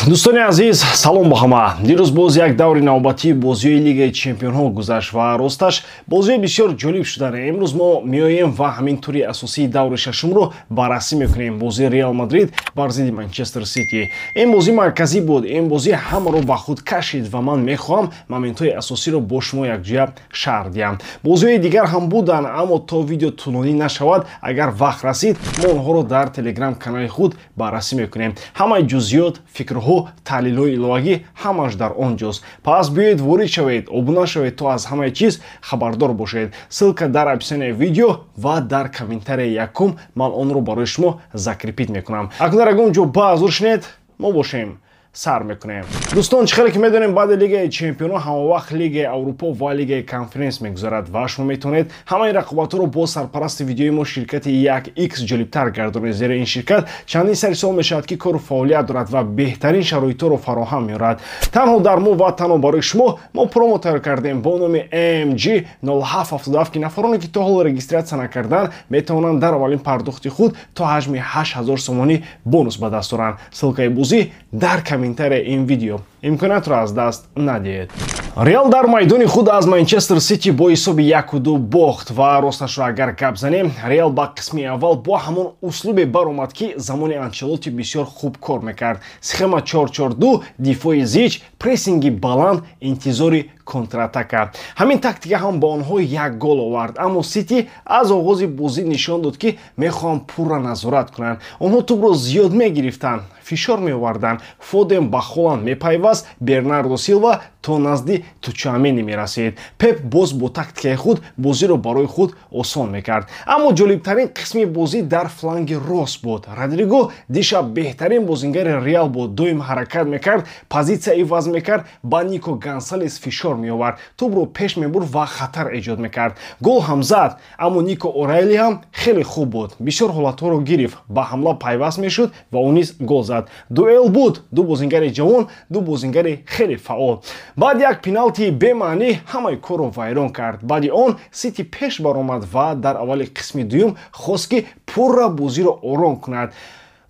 Дӯстони азиз, салом ба ҳама. Дирӯз боз як даври навбатии бозиҳои Лигаи чемпионҳо гузашт ва росташ бозиҳои бисёр ҷолиб шуданд. Имрӯз мо меоем ва ҳамин тури асосии даври шашумро баррасӣ мекунем. Бозии Реал Мадрид бар зидди Манчестер Сити. Ин бозӣ марказӣ буд, ин бозӣ ҳамаро ба худ кашид ва ман мехоҳам моментҳои асосиро бо шумо якҷоя шарҳ диҳам. Бозиҳои дигар ҳам буданд, аммо то видео тӯлонӣ нашавад, агар вақт расид, мо онҳоро дар телеграм канали худ баррасӣ мекунем. Ҳамаи ҷузъиёт, фикрҳо, таҳлилҳои иловагӣ ҳамаш дар он ҷост. Пас биёед, ворид шавед, обуна шавед, то аз ҳамаи чиз хабардор бошед. Ссылка дар описанияи видео ва дар комментарияи якум, ман онро барои шумо закрепить мекунам. Акнун дар ягон ҷо баазур шинед, мо бошем, сар мекунем. Дӯстон, чӣ хеле ки медонем, баъди Лигаи чемпионҳо ҳамавақт Лигаи Аврупо ва Лигаи Конференс мегузарад ва шумо метавонед ҳамаи рақобатҳоро бо сарпарасти видеои мо, ширкати 1 X, ҷолибтар гардонед, зеро ин ширкат чандин сари сол мешавад, ки кору фаъолият дорад ва беҳтарин шароитҳоро фароҳам меорад. Танҳо дар мо ва танҳо барои шумо мо промо тайёр кардем бо номи MG 0777, ки нафароне, ки то ҳол регистрация накардан, метавонанд дар аввалин пардохти худ то ҳаҷми 8000 сомонӣ бонус ба даст оранд. Ссылкаи бозӣ дар комментария ин видео. Имкониятро аз даст надиҳед. Реал дар майдони худ аз Манчестер Сити бо ҳисоби 1-2 бохт ва росташро агар гап занем, Реал ба қисми аввал бо ҳамон услубе баромад, ки замони Анчелоти бисёр хуб кор мекард: схема 4-4-2, дифои зич, прессинги баланд, интизори контратака. Ҳамин тактика ҳам ба онҳо як гол овард, аммо Сити аз оғози бозӣ нишон дод, ки мехоҳанд пурра назорат кунанд. Онҳо тӯбро зиёд мегирифтанд, фишор меоварданд. Фоден ба Холанд мепайваст, Бернардо Силва то назди Тучуамени мерасид. Пеп боз бо тактикаи худ бозиро барои худ осон мекард. Аммо ҷолибтарин қисми бозӣ дар фланги рост буд. Родриго дишаб беҳтарин бозингари Реал буд. Доим ҳаракат мекард, позитсия иваз мекард, ба Нико Гонсалес фишор меовард, тӯбро пеш мебурд ва хатар эҷод мекард. Гол ҳам зад. Аммо Нико О'Райли ҳам хеле хуб буд, бисёр ҳолатҳоро гирифт, ба ҳамла пайваст мешуд ва ӯ низ гол зад. Дуэл буд: ду бозингари ҷавон, ду бозингари хеле фаъол. Баъд як пеналти бемаънӣ ҳамаи корро вайрон кард. Баъди он Сити пеш баромад ва дар аввали қисми дуюм хост, ки пурра бозиро ором кунад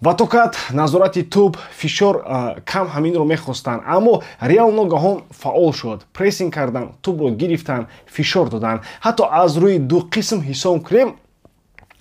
ва токат назорати тӯб, фишор кам, ҳаминро мехостанд. Аммо Реал ногаҳон фаъол шуд: прессинг кардан, тӯбро гирифтанд, фишор доданд. Ҳатто аз рӯи ду қисм ҳисоб кунем,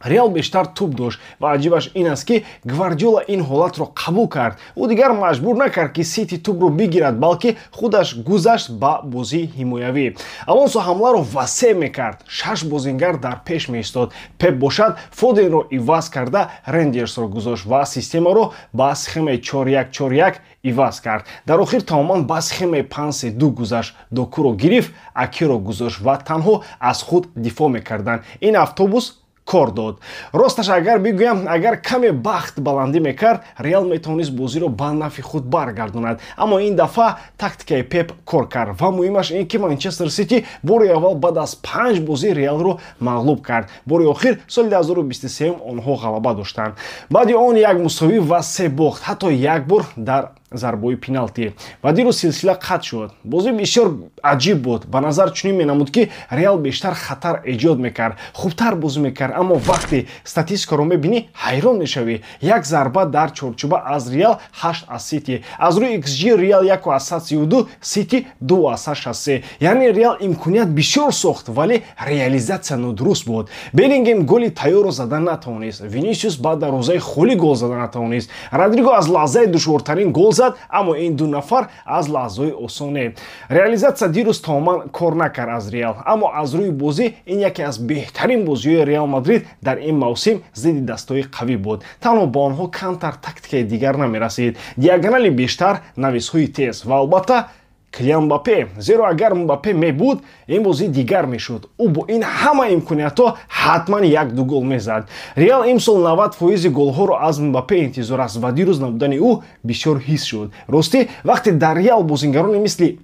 Реал бештар тӯб дошт. Ва аҷибаш ин аст, ки Гвардиола ин ҳолатро қабул кард. Ӯ дигар маҷбур накард, ки Сити тӯбро бигирад, балки худаш гузашт ба бозии ҳимоявӣ. Алонсо ҳамларо васеъ мекард, шаш бозингар дар пеш меистод. Пеп бошад Фоденро иваз карда Рейндерсро гузошт ва системаро ба схемаи 4-1-4-1 иваз кард. Дар охир тамоман ба схемаи 5-3-2 гузашт. Докуро гирифт, Акиро гузошт ва танҳо аз худ дифоъ мекарданд. Ин автобус кор дод. Росташ агар бигӯям, агар каме бахт баландӣ мекард, Реал метавонист бозиро ба нафъи худ баргардонад. Аммо ин дафъа тактикаи Пеп кор кард ва муҳимаш ин ки Манчестер Сити бори аввал баъд аз панҷ бозӣ Реалро мағлуб кард. Бори охир соли 2023 онҳо ғалаба доштанд. Баъди он як мусовӣ ва се бохт, ҳатто як бор дар зарбаҳои пеналти. Ва дирӯз силсила қатъ шуд. Бозӣ бисёр аҷиб буд. Ба назар чунин менамуд, ки Реал бештар хатар эҷод мекард, хубтар бозӣ мекард, аммо вақте статистикаро мебинӣ, ҳайрон мешавӣ: як зарба дар чорчӯба аз Реал, ҳашт аз Сити. Аз рӯи xG Реал 1,32, Сити 2,63. Яъне Реал имконият бисёр сохт, вале реализатсия нодуруст буд. Беллингем голи тайёрро зада натавонист, Винисиус ба дарвозаи холӣ гол зада натавонист, Родриго аз лаҳзаи душвортарин гол зад, аммо ин ду нафар аз лаҳзаҳои осоне. Реализатсия дирӯз тамоман кор накард аз Реал. Аммо аз рӯи бозӣ ин яке аз беҳтарин бозиҳои Реал Мадрид дар ин мавсим зидди дастҳои қавӣ буд. Танҳо ба онҳо камтар тактикаи дигар намерасид: диагонали бештар, нависҳои тез ва албатта Килиан Мбаппе. Зеро агар Мбаппе мебуд, ин бозӣ дигар мешуд. Ӯ бо ин ҳама имкониятҳо ҳатман як-ду гол мезад. Реал имсол 90 фоизи голҳоро аз Мбаппе интизор аст ва дирӯз набудани ӯ бисёр ҳис шуд. Ростӣ, вақте дар Реал бозингарони мисли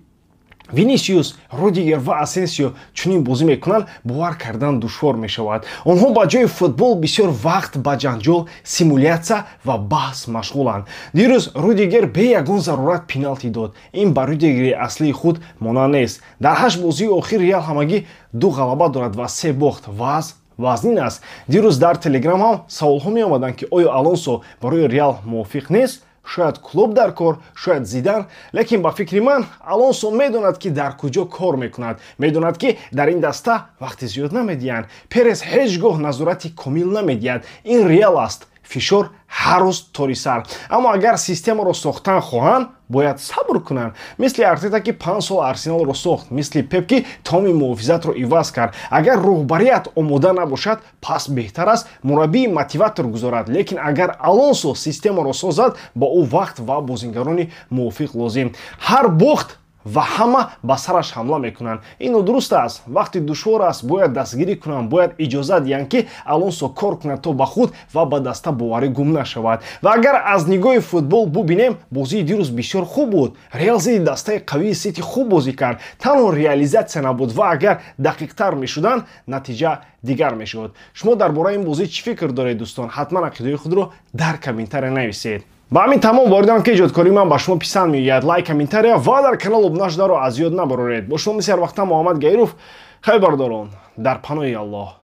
Винисиус, Рудигер ва Асенсио чунин бозӣ мекунанд, бовар кардан душвор мешавад. Онҳо ба ҷои футбол бисёр вақт ба ҷанҷол, симулятсия ва баҳс машғуланд. Дирӯз Рудигер бе ягон зарурат пеналти дод. Ин ба Рудигери аслии худ монанд нест. Дар ҳашт бозии охир Реал ҳамагӣ ду ғалаба дорад ва се бохт. Вазъ вазнин аст. Дирӯз дар Телеграм ҳам саволҳо меомаданд, ки оё Алонсо барои Реал мувофиқ нест. Шояд Клоп дар кор, шояд Зидан, лекин ба фикри ман, Алонсо медонад, ки дар куҷо кор мекунад, медонад, ки дар ин даста вақти зиёд намедиҳанд. Перес ҳеҷ гоҳ назорати комил намедиҳад. Ин Реал аст, фишор ҳар рӯз тори сар. Аммо агар системаро сохтан хоҳанд, бояд сабр кунанд, мисли Артета, ки 5 сол Арсеналро сохт, мисли Пеп, ки тамоми муҳофизатро иваз кард. Агар роҳбарият омода набошад, пас беҳтар аст мураббии мотиватор гузорад. Лекин агар Алонсо системаро созад, ба ӯ вақт ва бозингарони мувофиқ лозим. Ҳар бохт ва ҳама ба сараш ҳамла мекунанд. Ин нодуруст аст. Вақти душвор аст, бояд дастгирӣ кунанд, бояд иҷозат диҳанд, ки Алонсо кор кунад, то ба худ ва ба даста боварӣ гум нашавад. Ва агар аз нигоҳи футбол бубинем, бозии дирӯз бисёр хуб буд. Реал зидди дастаи қавии Сити хуб бозӣ кард, танҳо реализатсия набуд ва агар дақиқтар мешуданд, натиҷа дигар мешуд. Шумо дар бораи ин бозӣ чӣ фикр доред, дӯстон? Ҳатман ақидаи худро дар комментария нависед. Ба ҳамин тамом. Боваридам, ки эҷодкории ман ба шумо писанд меояд. Лайк, комментария ва дар канал обуна шударо аз ёд набароред. Бо шумо мисли ҳар вақта Муҳаммад Гаиров. Хайр, бардорон, дар паноҳи Аллоҳ.